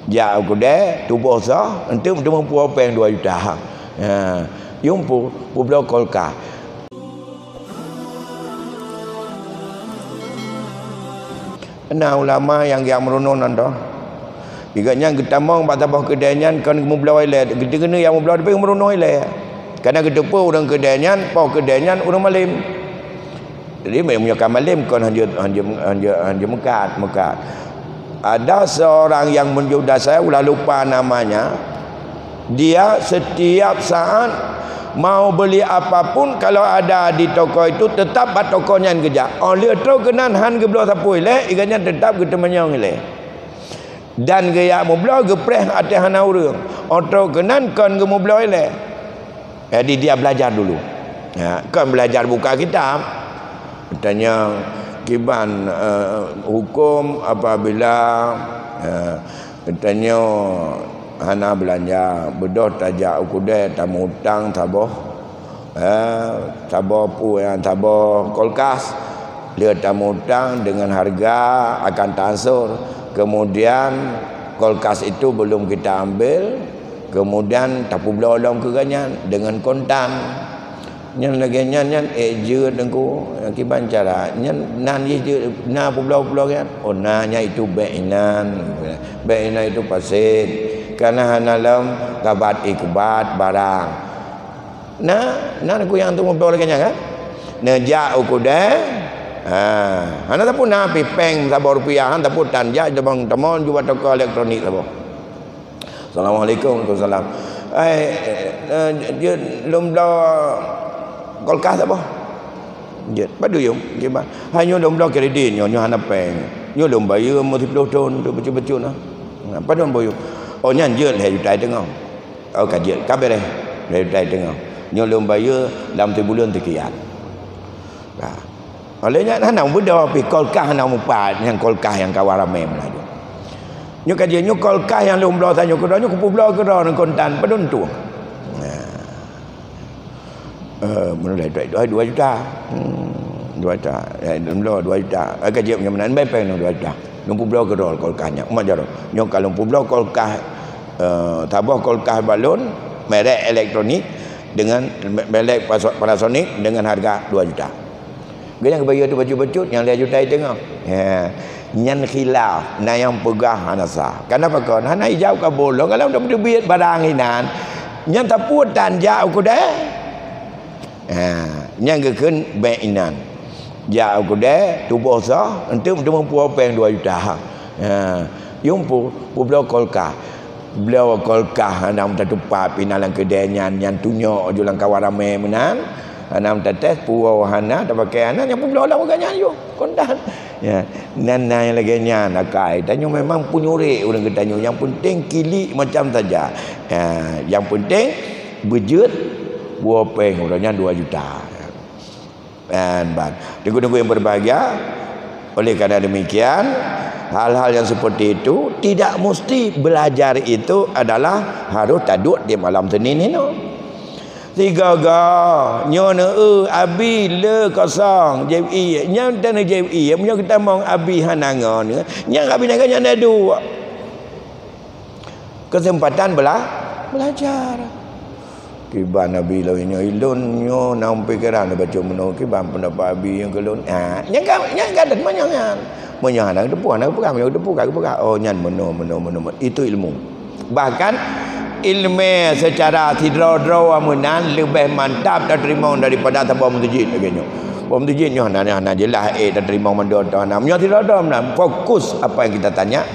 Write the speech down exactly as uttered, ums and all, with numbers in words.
Jak u keudè, tuboh soh, enteuk meuteumé puwoe péng dua juta. Ha. Yum pu, publoe kulkas. Na ulama nyang geujak meurunoe nyan toh. Gobnyan geutamong bak saboh keudè nyan kon geumubloe ilèe, geuteugeuneuk nyang mubloe tapi geumeurunoe ilèe. Karena geuteupeue ureueng keudè nyan, po keudè nyan ureueng malém. Jadi meunyoe ka malém kon hanjeuet, hanjeuet, hanjeuet, hanjeuet meukat, meukat. Ada seorang yang menjual, saya ulah lupa namanya. Dia setiap saat mau beli apapun, kalau ada di toko itu, tetap bak toko nyan geujak. Óh lheueh trok keunan han geubloe sapeue ilèe, gobnyan tetap geuteumanyong ilèe. Dan geujak mubloe geupreh ateueh hana ureueng. Óh trok keunan kon geumubloe ilèe. Jadi dia belajar dulu. Ya, kon belajar buka kitab. Tanyong kiban, eh, hukum apabila, eh, tanyoe hana beulanja, beudôh tajak u keudè tameuutang saboh, eh, saboh pu-, eh, saboh kulkas, lheueh tameuutang dengan harga akan taansur. Kemudian kulkas itu belum kita ambil, kemudian tapubloe lom keu gobnyan dengan kontan. Nyan lagèe nyan, nyan ék jeuet Teungku, kiban cara. Nyan nan jih jeuet, na publoe-publoe nyan. Oh, na nyan itu bèk inan. Bèk inan itu pasen. Karena hana lom kabat ikbat barang. Na, na Teungku nyang teumubloe lagèe nyan kan? Neujak u keudè. Ha, hana tapue na pih péng saboh rupiah, hana tapue tan jak teumon-teumon ju bak toko elektronik saboh. Assalamualaikum. Waalaikumsalam. Ai, eh, eh, jeuet lôn bloe kulkas saboh? Jeuet. Padum yum? Kiban? Hai nyoe lôn bloe kredit nyoe, nyoe hana péng. Nyoe lôn bayeue umur siplôh thôn tu bacut-bacut nah. Nah, padum boh yum? Oh, nyan jeuet lhèe juta teungoh. Oh, ka jeuet, ka beureh. Lhèe juta teungoh. Nyoe lôn bayeue lam sibuleuen sekian. Nah. Oleh nyan hana meubeudôh pih kulkas hana mupat, nyang kulkas nyang kawan ramè meulaju. Nyoe ka jeuet, nyoe kulkas nyang lôn bloe tanyoe keudroe, nyoe kupubloe keudroe ngon kontan, padum tueng. Nah. Eh, meunurot dua, dua juta. Hmm, dua juta. Eh, lôn bloe dua juta. Eh, ka jeuet nyoe meunan, bai péng nyoe dua juta. Lôn publoe keudroe kulkas nyan. Umat jaroe. Nyoe ka lôn publoe kulkas, eh, saboh kulkas bak lôn, merek elektronik dengan me-, merek Paso-, Panasonic dengan harga dua juta. Gobnyan geubayeue tu bacut-bacut nyang lhèe juta teungoh. Ya. Nyan khilaf, na nyang peugah hana sah. Kenapa kon? Hana ijaweueb kabul. Lôn kalau dak teubiet barang inan, nyan tapue tan jak u keudè. Ha, nyan geukheun bèk inan. Jak u keudè, tuboh soh, enteuk meuteumé puwoe péng dua juta. Ha, yum pu, publoe kulkas. Bloe kulkas hana meutatupat pih na lam keudè nyan, nyan tunyok ju lam kawan ramè meunan. Hana meutates puwoe hana, tapakè hana, nyan publoe lam gobnyan ju. Kontan. Ya, nan na nyang lagèe nyan akai. Tanyoe memang penyurit ureueng geutanyoe. Yang penting kilik macam saja. Ya, yang penting beujeuet puwoe péng uroe nyan dua juta. Dan ban. Teungku-teungku yang berbahagia, oleh karena demikian, hal-hal yang seperti itu tidak mesti belajar itu adalah harus taduek di malam Senin inoe. Sigoe-goe nyoe neu-eu abi le kosong jép ié. Nyan tan jép ié, meunyoe geutamong abi hana ngon, nyan abi nyan nyan duek. Kesempatan bela-, belajar. Kiban abi lôn nyoe, ilôn nyoe na pikiran bacut meunoe, kiban pendapat abi nyang keu lôn. Ha, nyang ka, nyang ka dan manyang nyan. Meunyoe hana geuteupeue, hana geupeugah, meunyoe geuteupeue, ka geupeugah. Oh, nyan meunoe, meunoe, meunoe, meunoe. Itu ilmu. Bahkan, ileumèe secara sidroe-droe meunan leubeh mantap tateurimong daripada saboh meuseujid lagèe nyoe. Saboh meuseujid nyoe hana, hana jeulaih, eh, tateurimong mandum atau hana. Meunyoe sidroe-droe meunan, fokus apa yang kita tanya,